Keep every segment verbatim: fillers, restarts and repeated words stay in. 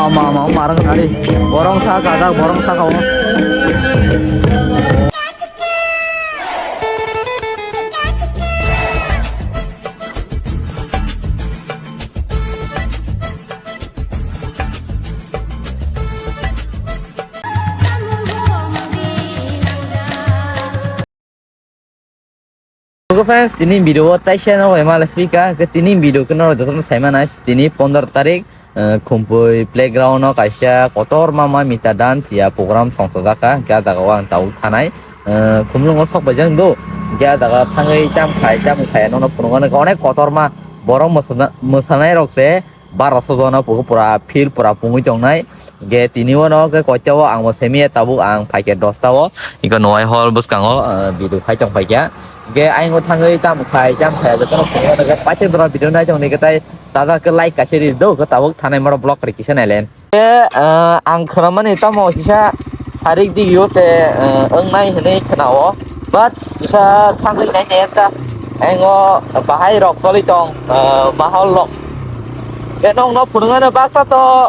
Ama, ama, marang nari. Borong sa kajak, borong sa kao. Hello friends, tini video o taisa no bai male fika ke tini video ke no joto sai mana tini pondro tarik, eh, Khumpui playground o kaisa kotor ma ma mita dance ya program songsa jaka ke jaga o ang tau thanai, eh, khumlungo sok bai jang do ke jaga thangwi tam khai tam khai no no phunukgo onek kotor ma borok mwsana-, mwsanai rok se. Bara sojona pugo pura field pura pungwi tongnai. Ge tini uano ke koitao ang bo semiya tabuk ang phaikhe dosta o. Iko nuai hor bwskango, ah, video khai tong phaikha. Ge ayang o thangwi tam khai tam khai jotono phungo ke paithe dora video nai tongni ke tai tada ke like kaisa ri do ke tabuk thanai moro vlog ri kisa nailen. Ke, ah, ang khwnamani tamo kisa sarik digio se, ah, wngnai hinwi khwnao. But kisa thangwi nai nai ta. Engo bahai rok choli tong, ah, mahol rok. Ke nong no phunuknani baksa to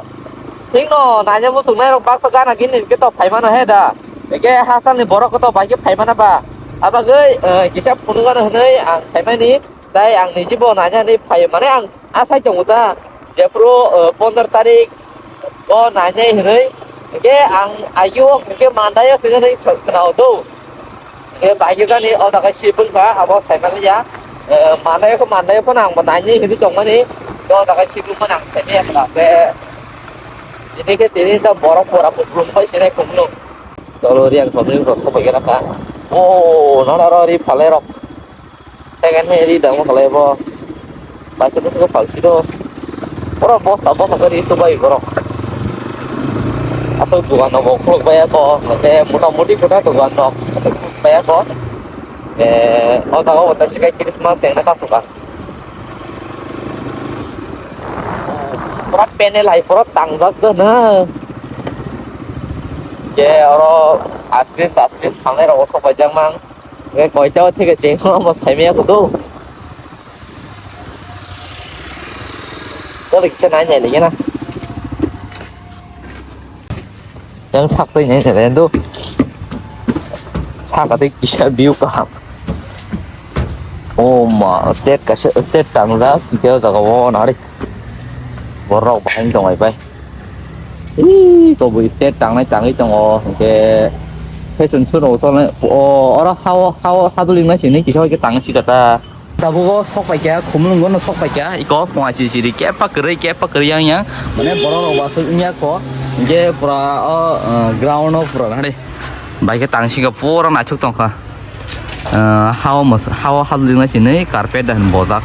thik no naina muchungnai rok baksa gana gini ke to phaimano he da. Ke hasalni borok to bai ke phaimana ba. Abagwi, eh, kisa phunukgano hinwi ang phaimani. Tai ang nijibo nainani phai mane ang asai tongo ta. Jephuru, eh, pondro tarik o nainai hinwi. Ke ang ayo ke mandayo sinani chok khna do. Ke bahai jani o daga sibung kha, abo sai maliya. Eh, manai ko, manai ko nang bo nai ni hibi tong mani. O daga sibung ko nang sai ya kha. Ke ini ke tini ta borok pura pura pai sini kumno. Cholo riang somni ko sobai kha. O, nana ro ri phale rok. Second hand ri damo khalai bo. Baisa bwswk phal siro. Oro bosta bosta khe ri tubai borok. Aswk dukan rok bo khuluk bai ako. Hwnkhe mota moti kwtal dukan rok aswk khuluk bai ako. Eh, o jaga o tei sikai Christmas chengna kasukha. Pura panel hai pura tangjak dono. Je oro ice cream, ice cream thangnai rok sok bai jak mang. Hwnkhe koita o theke chengno omo saimaya kudu. Tole kisa nai nai lagi na. Yang sak tei nai nai lagi do. Sak tei kisa view kaham. Oh ma, state kasa, state tangja, kisa jaga o nari. Borok bahai tong bai bai. Ih, kobui state tangnai tangwi tongo, hwnkhe fashion show rok tongna, o, oro hao, hao, hadulwng nai sini kisa hoi khe tangwi sika ta. Tabuk o sok paikha, khumulwng no sok paikha, iko pungasi siri kepha kwrwi, kepha kwrwi yang yang, mane borok rok bo aswk wngya kho, hwnkhe pura o, uh, ground o pura nari. Bai khe tang sika pura naithok tongkha. Ah, hao mos-, hao hadlwng nai sini carpet da hin bojak.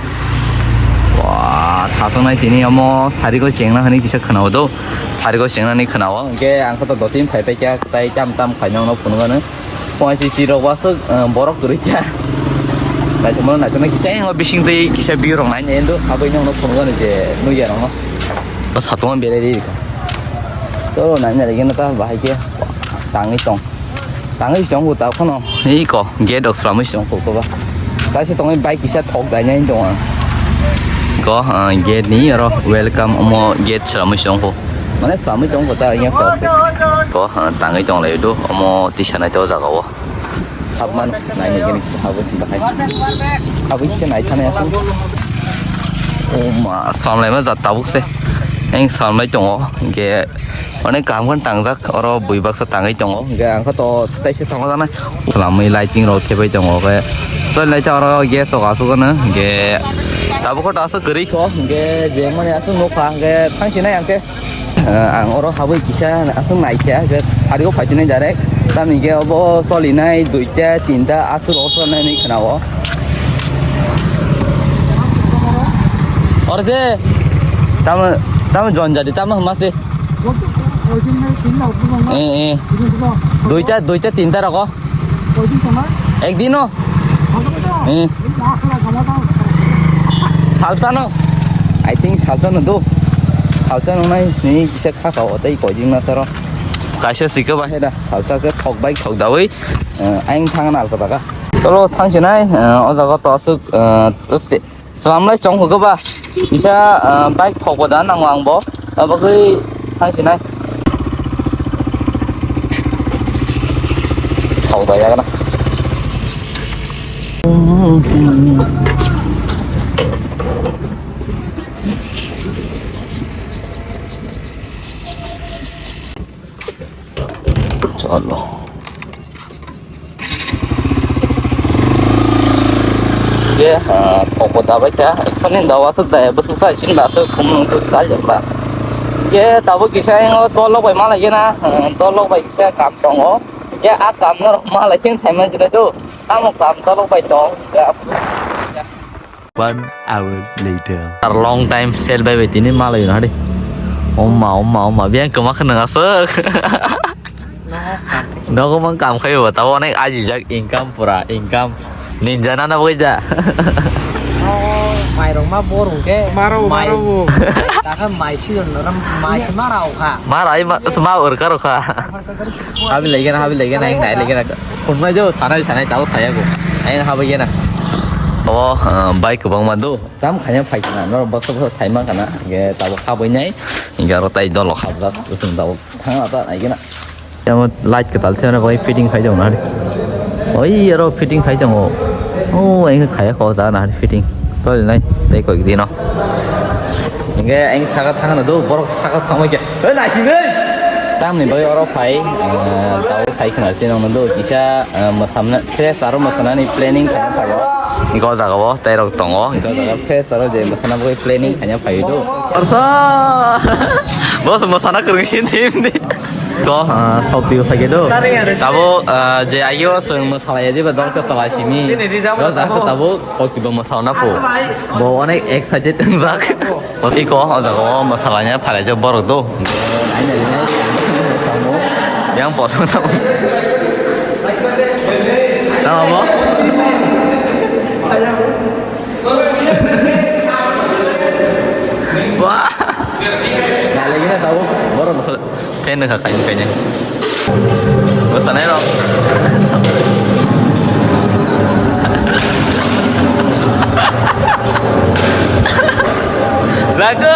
Wah, thasok nai tini omo sari ko chengna hini kisa khwnao do. Sari ko chengna ni khwnao. Hwnkhe ang khe to dotini phai paikha, tai tam tam khaina no phunukgano. Pungasi sirok waswk, ah, borok kwrwi kha. Naithok mano naithok nai kisa yang bising twi kisa view rok nai nai do. Habwi no phunukgano je nukya rok no. Bw satung o berai ri rikha. Chwlo nai nai rikhe no ta bahai khe tangwi tong. Tangwi tong bo ta kheno. Ei ko gate rok swlamwi tong kho ba. Kaisa tongwi bike kisa thok dai nai tong ang. Ko, ah, gate ni oro welcome omo gate swlamwi tong kho. Mane swlamwi tong kho ta yang ko. Ko, ah, tangwi tong lai do omo tisa nai to jaga o. Hapman nai nai gini kisa habwi bahai. Habwi kisa nai thani aswk. O ma, swlamlaima jat tabuk se. Eng swlamlai tongo. Hwnkhe onek kaham khe tangjak. Oro bui baksa tangwi tongo. Hwnkhe ang khe to taisa tongo jana. Swlamwi lighting rok thebai tongo. Hwnkhe to light oro gas rok asuk ano. Hwnkhe tabuk khe to aswk kwrwi kho. Hwnkhe je mani aswk nukha. Hwnkhe thangsinai ang khe. Eh, ang oro habwi kisa aswk naikha, hwnkhe sari o phaisinai direct. Tamni hwnkhe obo solinai duita, tinta, aswk rok solinai hinwi khwnao. Oro je, tamo, tamo jon jadi, tamo hwnma se. Eh, eh. Duita, duita, tinta rogo. Ekdino? Eh. Salsa no? I think salsa no do. Salsa no nai ni kisa kha kha o tei koi din na saro. Kaisa sika ba heda. Salsa ke thok bai thok dawi. Eh, aing thang na alka taka. Tolo thang sinai, eh, o jaga to asuk, eh, to se. Swlamlai chong kho ba. Kisa, ah, bike thok bo da nango ang bo. Abagwi Thang sinai. Thau da yagna. Chalo. Ye, ah, kok bo dabai kha, action ni dawa aswk daya bwswk sa action ba aswk khum nung tu sal jamba. Ye, tabuk kisa yang o tolok bai malai gena, ah, tolok bai kisa kam tongo. Ye, a kam no rok malai khe sai man jira do. Tamo kam tolok bai tong. One hour later. Ar long time sel bai bai tini malai na hari. Omma, omma, omma. Biang kema khe nang aswk. Nogo mang kam khai bo. Tabo onek ajijak income pura, income. Ninja nana boi ja. Oh, mairok ma borong ke. Maro, mai, maro bo. Mai, takha mai si don ram, mai si mara o kha. Mara ai ma, sma ur karo kha. Habi lagi na, habi lagi na, yang nai lagi na. Phone ma jo, sanai, sanai, tabo saya go. Ai na habi gena. Oh, ah, bike kwbangma do. Tam khanya phai kana, norok baksa baksa sai man kana. Ge tabo haboi nai. Ge aro tai dolo habjak, usung tabo. Thang ata nai gena. Tamo light kwtal thena bai fitting khai jao na hari. Oi, aro fitting khai jao. Oh, ai khaya ko ja na hari fitting. Tol nai, tei koi dino. Inge ang saka thangna do, borok saka samai khe. Hei, naisingwi! Tamni bagwi oro phai, eh, tabo sai khna se nang do, kisa, eh, mosamna, fresh aro mosanani planning khaina phaio. Go jaga o, tei rok tongo, go jaga fresh aro je mosana bagwi planning khaina phaio do. Arsa! Boss mosana kwrwng sin team ni. Ko, eh, sok twi phai do. Tabo, eh, je ayo seng mosalai diba dong se salai simi. Go jaga tabo sok twi mosauna po. Bo onek excited jak. Iko, o jaga o mosalanya phalai jak borok do. Yang posong tamo. Tamo bo? Wah. Nalai gina tabo, borok mosala. Fan wngkha kaini kaini. Bwsanairok. Lago.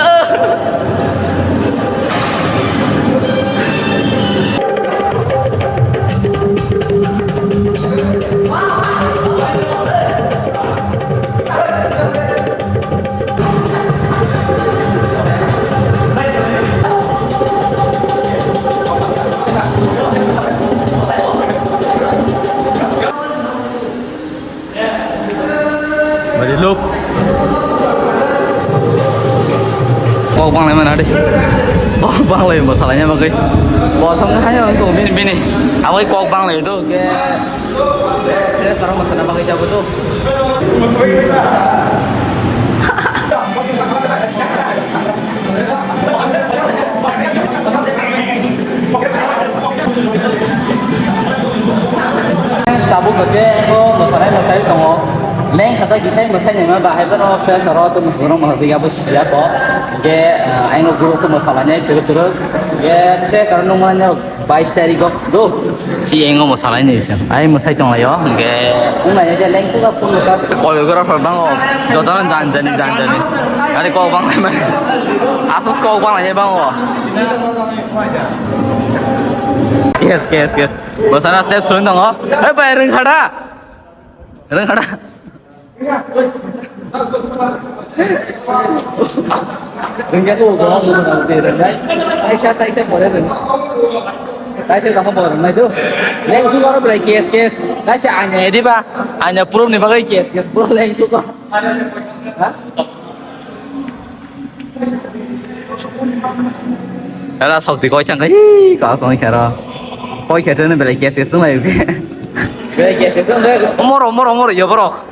Badi look. Kok banglai mana deh. Kok banglai masalahnya makai. Bosong hanya untuk bini bini. Awai kok banglai itu ke. Dress orang masana bagwi jabo to. Tabuk hwnkhe eko mwsanai mwsai tongo. Leng khatai kisai mwsai naima bahai bono fresh oro tei mwsai bono mwsai abo siya ko. Hwnkhe, ah, aino guru khe mwsalainai twrwk twrwk. Hwnkhe fresh oro nukmani norok. Bais tarikgo do. Ti engo mwsalaini. Ai mwsai tonglaio, hwnkhe. Wngnaino je lengsuga phone mwsas. Choreographer bango, jotono jan jani, jan jani. Ari kok banglai mani. Asus kok banglai bango. Yes, yes, yes. Bosana step sun tongo. Hei, bai, rwngkhada. Rwngkhada. Rwngya ko, bo, bo, bo, de, rwngnai. Taisa, taisa, pore rwng. Taisa, tamo, bo, rwngnai do. Lengsu, aro, belai, kes, kes. Taisa, anya, edi, ba. Anya, purumni, bagwi, kes, kes, puro, lengsu, ko. Ha? Era, sokti, koi, chang, kai, ka, song, kera. Koi, kera, ne, belai, kes, kes, sung, lai, ke. Belai, kes, kes, sung, lai. Omor, omor, omor, yo, borok.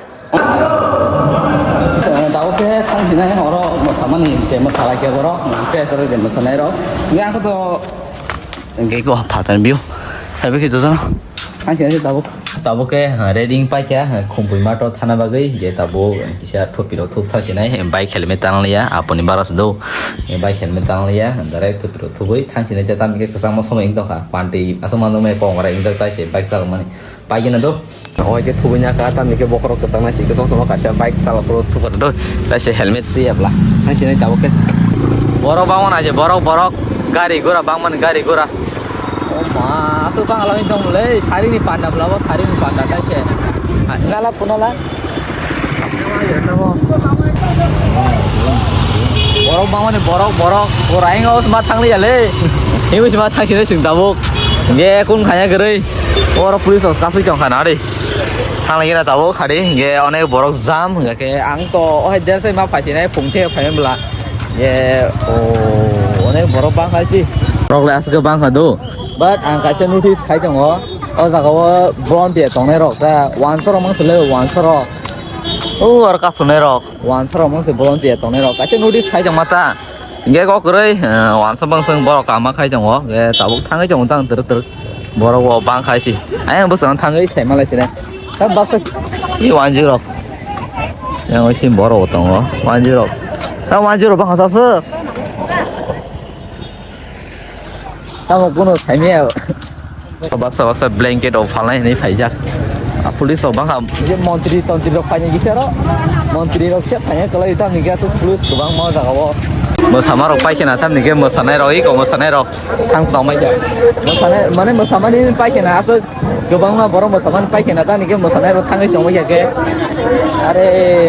Tabuk khe thang sinai oro mwsamani je mwsalai khe borok, dress rok je mwsanairok. Hwnkhe ang khe to hwnkhe ko phatar view. Hai khe jotono thang sinai tabuk. Tabuk khe, ha, ready wng paikha, ha, Khumpui mato thana bagwi, je tabuk kisa thopirok thup thang sinai, bike helmet tangliya, aponi baros do, bike helmet tangliya, direct thopirok thubui thang sinai, je tamni khe kwchangma somoi wng tongkha, panti aswk manjakmani kok rai wngjak tai se bike chalokmani. Paigina do. Hoi khe thubui nya kha, tamni khe bokhorok kwchang nai si khe song song kaisa bike chalok rok thupha do. Tai se helmet twi ya bla. Nang sinai tabuk khe. Borok bangma nai je, borok, borok. Gari gura bangmani gari gura. O ma, aswk bangla wngwi tongmole, sarini panda bwlabo, sarini panda taise. Nala phunala. Borok bangmani borok, borok, borok ayang o ma thangliya le. Hiwi ma thangsinai chwng tabuk. Ge kun khanya gurui. Oro police os kasui tong khana ri. Thanglaigena tabuk khadi, ge onek borok jam, hingkhe ang to o hai der sai ma phaisinai phungthe phaimanbwla. Ye, o, onek borok bangkha si. Borok le aswk bangkha do. But ang kaisa notice khai tongo. O jaga o volunteer tongnai rok ta wansarok mang sile wansarok. O aro kasunai rok wansarok mang se volunteer tongnai rok. Kaisa notice khai tongma ta. Hingke kok kwrwi, eh, wansa bangsang borok kama khai tongo. Hingke tabuk thangwi tongo tang twrwk twrwk. Borok bo bang khai si. Ayang bwskango thangwi sai malai sini. Ta baksa i wanjwk rok. Yang oi sim borok bo tongo. Wanjwk rok. Ta wanjwk rok bang hasa se. Tamo kuno sai maya. Baksa baksa blanket o phalnai hinwi phaijak. A police rok bangkha. Je montri tontri rok phainai kisa ro. Montri rok se phainai kwlai tamni khe aswk police kwbangma o jaga o. Mwsama rok paikhe na tamni khe mwsanai rok iko mwsanai rok thang tong mai kha. Mwsanai mane mwsamani paikhe na aswk kwbangma borok mwsamani paikhe na tamni khe mwsanai rok thangwi chongwi kha khe. Are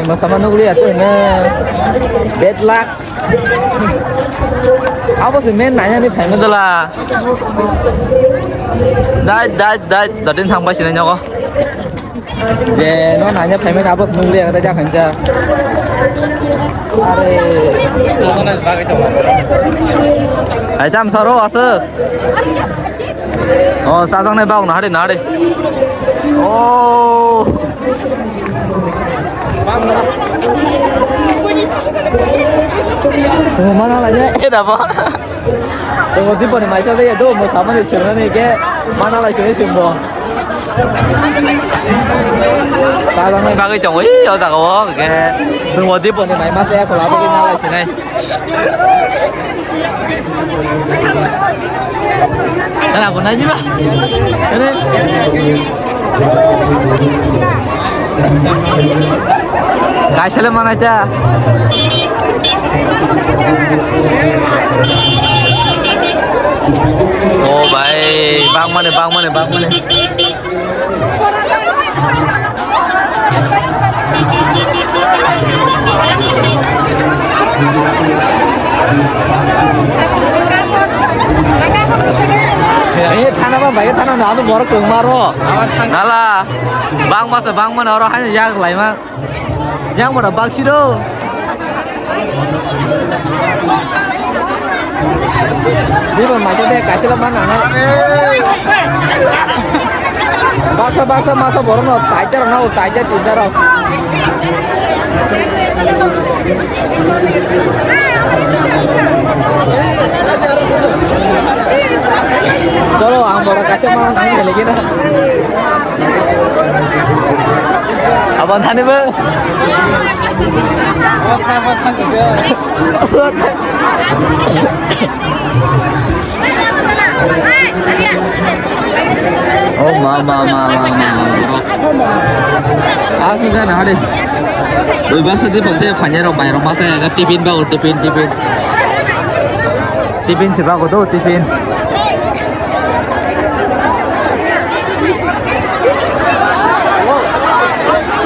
mwsama nukliya to hino bad luck. Abo se men nanya ni phaima dala. Dai, dai, dai, datin thang bai sinai nyogo. Je no nanya phaima abo se nukliya kata jakhancha. Are. Ai tam saro aswk. O, sajak nai bak nahari, nahari. O. Sungmana lagi. Eh, dapat. Tunggu di poni maisa saya tu, mau sama ni sini ni ke, mana lah sini sini. Sajak nai bagwi tongo, ih, o jaga o, ke. Tunggu di poni mai masa ya, kalau apa kita lah sini. Kana bo nai diba? Are. Kaisa le manai ta. O bhai, bangmani, bangmani, bangmani. Eh, thana ba bai thana na ado borok tong maro. Nala, bang masa bang mana oro hanya yak lai ma. Yang mana bak siro. Di ba maja de kaisa ba mana na. Baksa baksa masa borok no saita rok na o saita tinta rok. Cholo ang borok kaisa ma nai lagi na. Abang thani ba. Oh, ma, ma, ma, ma, ma, ma, bro. Asal kan ada. Oi, bangsa di pante fanya rok, bai rok masa ya, tiffin ba, tiffin, tiffin. Tiffin seba ko do, tiffin.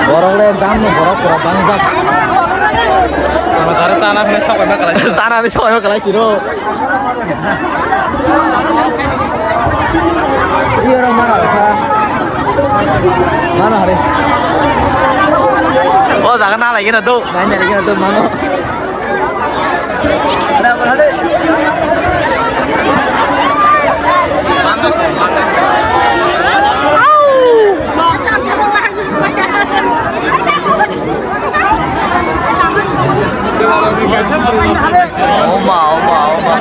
Borok le jang no borok pura bangjak. Tara chana hwnwi sabai ma kalai. Chana hwnwi sabai ma kalai siro. Iyo rok mano sa. Mano hari. O jaga na lagi na do. Nai na lagi na do mano. Oma, oma, oma.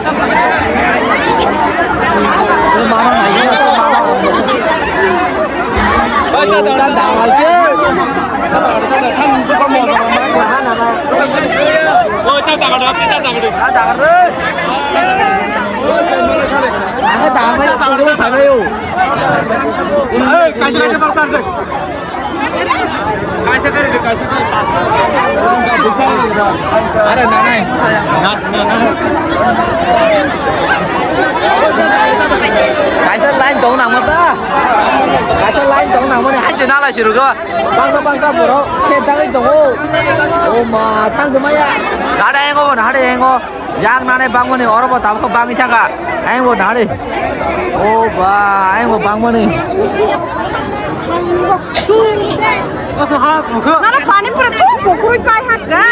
Are nanai. Kaisa line tong nang mata. Kaisa line tong nang mani hai chena lai sirugo. Bangsa bangsa borok se jagoi tongo. O ma thang jemaya. Nade engo bo nade engo. Yang nane bangmani oro bo tabuk bangwi thangkha. Ayang bo nade. O ba ayang bo bangmani. Nana pani pura tu kukurui pai hakka.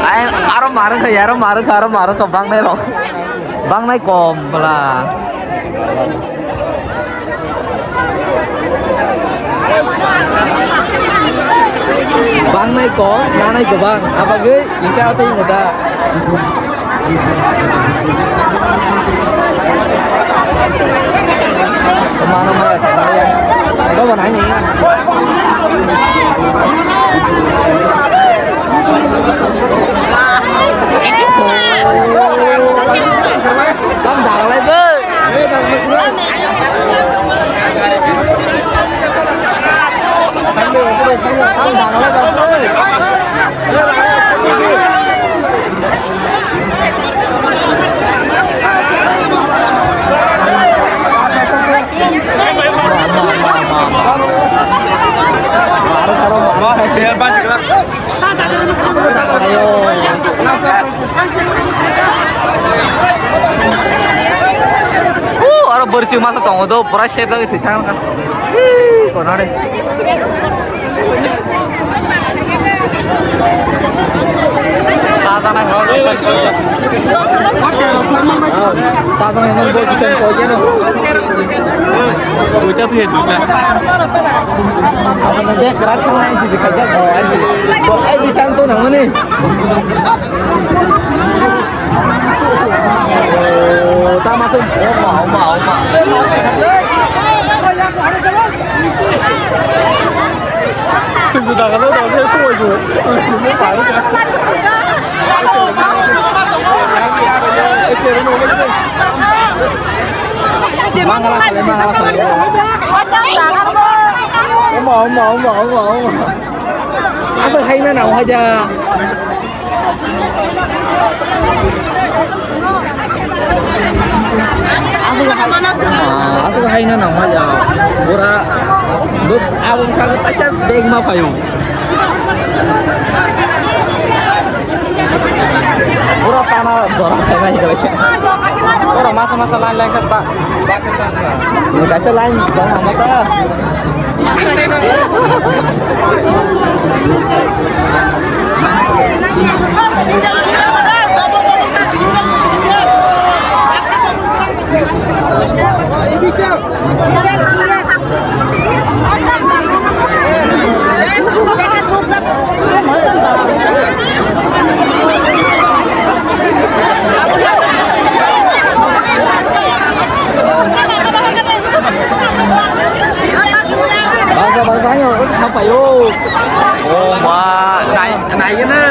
Ai, aro marwkha, aro marwkha, aro marwkha, bangnai rok. Bangnai kom bwla. Bangnai kom, nanai kwbang, abagwi kisa twi muda. Mano maya sa maya. Dobo nai ni. Tam dagalai bo. Tam dagalai bo. Aro bwrwi masa tongo do, pura sep lagi thwi thang. Konare. Sajana hor. Sajana hor bo kisen koi geno. Duita tu ya duita. Apa nanti kerat kan lain sih dikajak, oh, lain sih. Kok, eh, bisa tuh namanya? Oh, tama sih. Oma, oma, oma. Sing tu dagan tu dagan tu tu. Mangala sale, mangala sale. Oma, oma, oma, oma, oma. Asa hai na na hai ja. Aswk hai, aswk hai na nang maya. Bura, bus, abang thang kaisa bag ma phayo. Bura sana jora khai mai kare. Bura masa masa line line khat ba. Kaisa line dong ama ta. Bangsa bangsa ano sa payo. Oh ma, nai nai gana.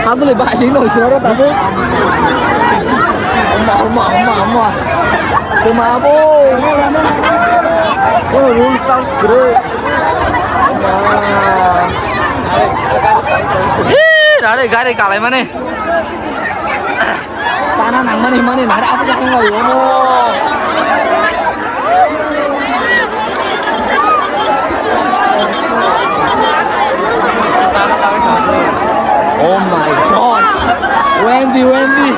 Habule ba sing no sura tabu. Oma oma oma oma. Tuma bo. Oh, rule sounds great. Ih, rare gari kalai mane. Sana nang mani mani nare aswk khe hwnlai omo. Oh my God. Wendy, Wendy.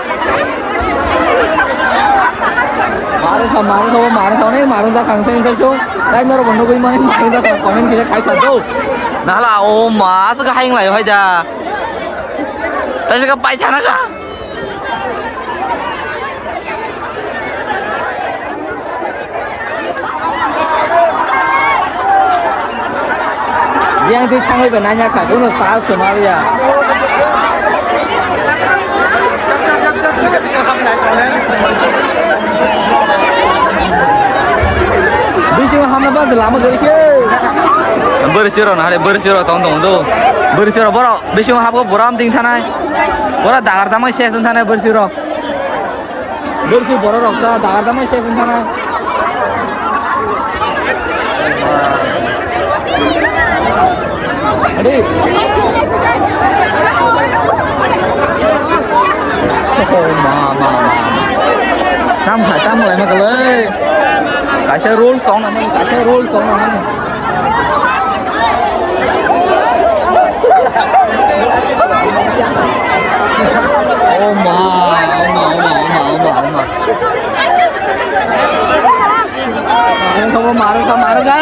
Mare kha, mare kha, mare kha, onek mare kha, khang seng seng song. Tai norok bo nugwi mani mare kha, comment kisa khai sa do. Nala, oh ma, aswk khe hwnlai hai da. Taisa khe paithana kha. Yang twi thangwi bai nanya kha, kuno sal se ma ya. Bisingo hamna ba lama gari khe. Bwrwi siro na hare, bwrwi siro tong tong do. Bwrwi siro boro. Bisingo hapkha bura amting thanai. Bura dagar chamai ses wng thanai bwrwi sirok. Bwrwi sir borok rok ta dagar chamai ses wng thanai. Ade. Oh, ma, ma, ma, ma. Tam khai, tam lai ma kalai. Kaisa rule song na mani, kaisa rule song na mani. Oh, ma, oh, ma, oh, ma, oh, ma, oh, ma, oh, ma. Marung ka, marung ka, marung ka.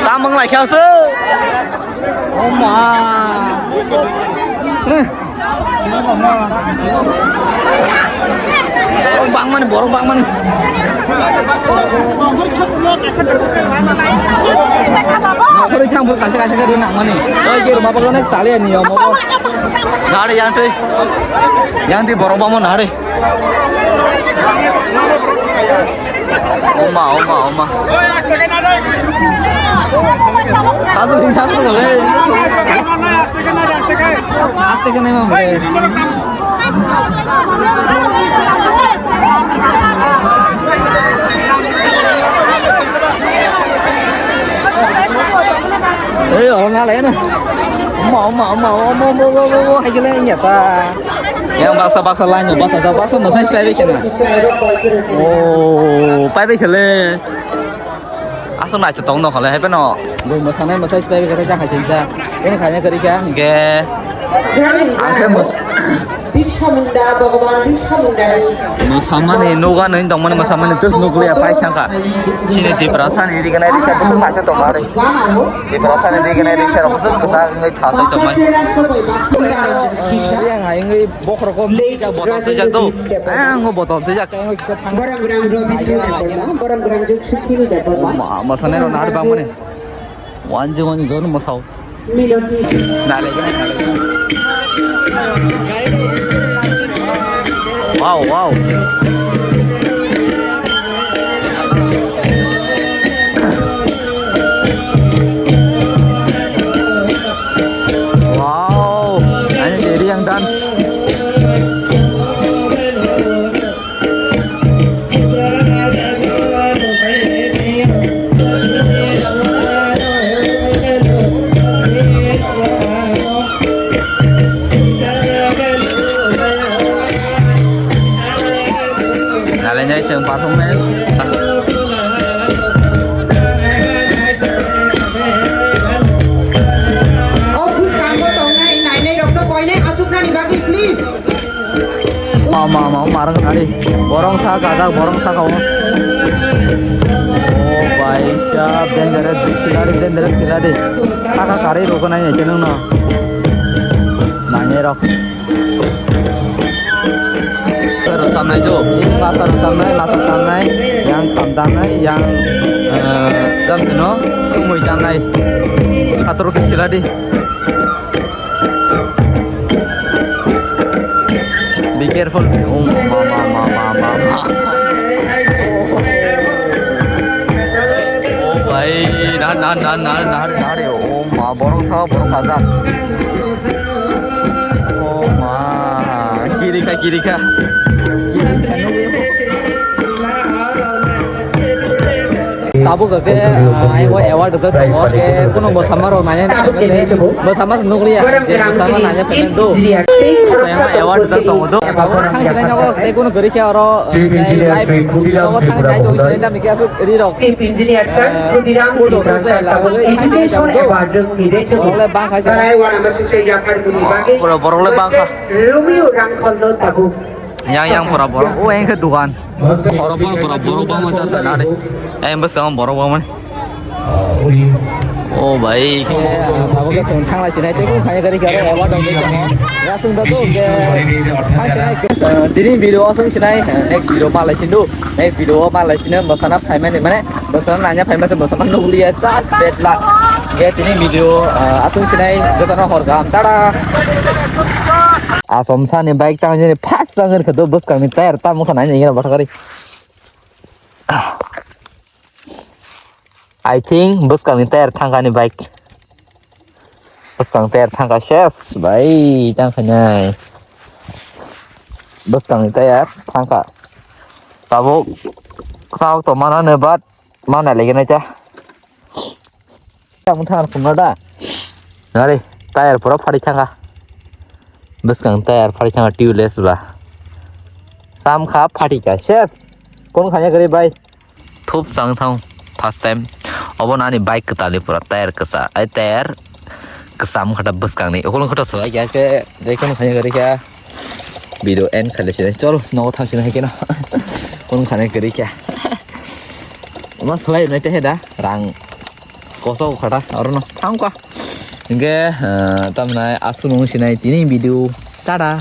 Tamang lai kya se. Oh ma. Borok bangmani, borok bangmani. Nokori thang pur kaisa kaisa khe rwna mani. Oi, ke rwma bagwi onek sale ani yomo. Nare yang twi. Yang twi borok bangmani nare. Oma, oma, oma. Satu lintang tu le. Aste kene ma mule. Eh, orang nak lain. Oma, oma, oma, oma, hai kele nyata. Yang baksa baksa lain, baksa baksa masai pai bekena. Oh, pai bekele. Aswk naithothok nokha le hai phano. Bui mwsanai mwsai swbai khe jakha singcha. Kono khaina kwrwi kha. Hwnkhe ang khe mws- Birsa Munda, Bhagwan Birsa Munda. Mwsamani nogo nini tongmani mwsamani tus nukliya paisangkha. Chini Tiprasani riganai risa bwswk naithothok tongma ari. Tiprasani riganai risa rok bwswk kwchak wngwi thasai tongmai. Yang hai wngwi bokhorok kok twijak botol twijak do. Ang botol twijak. Borok rang Robindra Debbarma, borok rang Jogsukhini Debbarma. Ma, masane ro nar bang mane. Wanji wanji jon masao. Minoti. Nale gane, nale gane. Wow, wow. Wow, ani deri yang dance. Nalainai chwng performance. O bwskango tongnai nainai rokno koinai achuknani bagwi please. Ma, ma, ma, ma, rang nari. Borong sa kajak, borong sa kao. Oh, bai sab, dangerous, dangerous, dangerous, dangerous. Saka kari roknai nai chenung no. Nai rok. Rwchapnai jo, masa rwchapnai, masa chamnai, yang kham chamnai, yang, eh, jam sino, sumui chamnai. Khator khe sila di. Be careful. Oh, ma, ma, ma. Oh, bhai. Nahar, nahar, nahar. Oh, ma. Borok sa, borok kajak. Oh, ma. Kirikha, kirikha. Tabuk ke, ah, ai bo award rijak tongo, ke kuno mwsama rok nai. Tabuk ke nai sabo. Mwsama se nukliya, je mwsama nai, chief engineer. Award rijak tongo do. Tabuk thang sinai nogo, tei kuno gari khe oro, Chief engineer Sri Khudiram Tripura Mahoday. Chief engineer sir, Khudiram Tripura sir, tabuk education award rok ni rijak tongo. Borok le bangkha. Borok le bangkha. Romeo Rangkhol no tabuk. Yang, yang pura borok. O, yang khe dukan. Borok bang, pura borok bang mata sana de. Yang bwskango borok bang mani. Oh, bhai. Abo khe chwng thanglai sinai tei kung khaina gari khe abo dong. Ya, chwng da do khe. Tini video o chwng sinai, next video ma lai sindu. Next video o ma lai sinai, mwsana phaimani mane. Bwsano nanya phaima se bwsano nukliya just bad luck. Ge tini video, ah, aswng sinai jotono hor kaham tada. Asom sani bike tang jani fast tang khe do bwskang ni tyre tamo kha nai nai bathakari. I think bwskang ni tyre thangkani bike. Bwskang tyre thangka ses, bai, tang khainai. Bwskang tyre thangka. Tabuk, tabuk to mana ne bat, mana lagi nai ta. Ang thang phunga da. Nari, tire pura phari thanga. Bwskang tire phari thanga tubeless ba. Sam kha phari ka ses. Kon khanya gari bai. Thup chang thang first time. Obo nani bike kwtal ni pura tire kwsa. Ai tire kwsam khata bwskang ni. Okolong khata salai ya ke. Dai kon khanya gari ka. Video end khale sini. Chol, no thang sini keno. Kon khanya gari ka. Ma salai nai te heda. Rang. Koso khata. Oro no. Thang ka. Hingke, eh, tamnai aswk nung sinai tini video. Tada.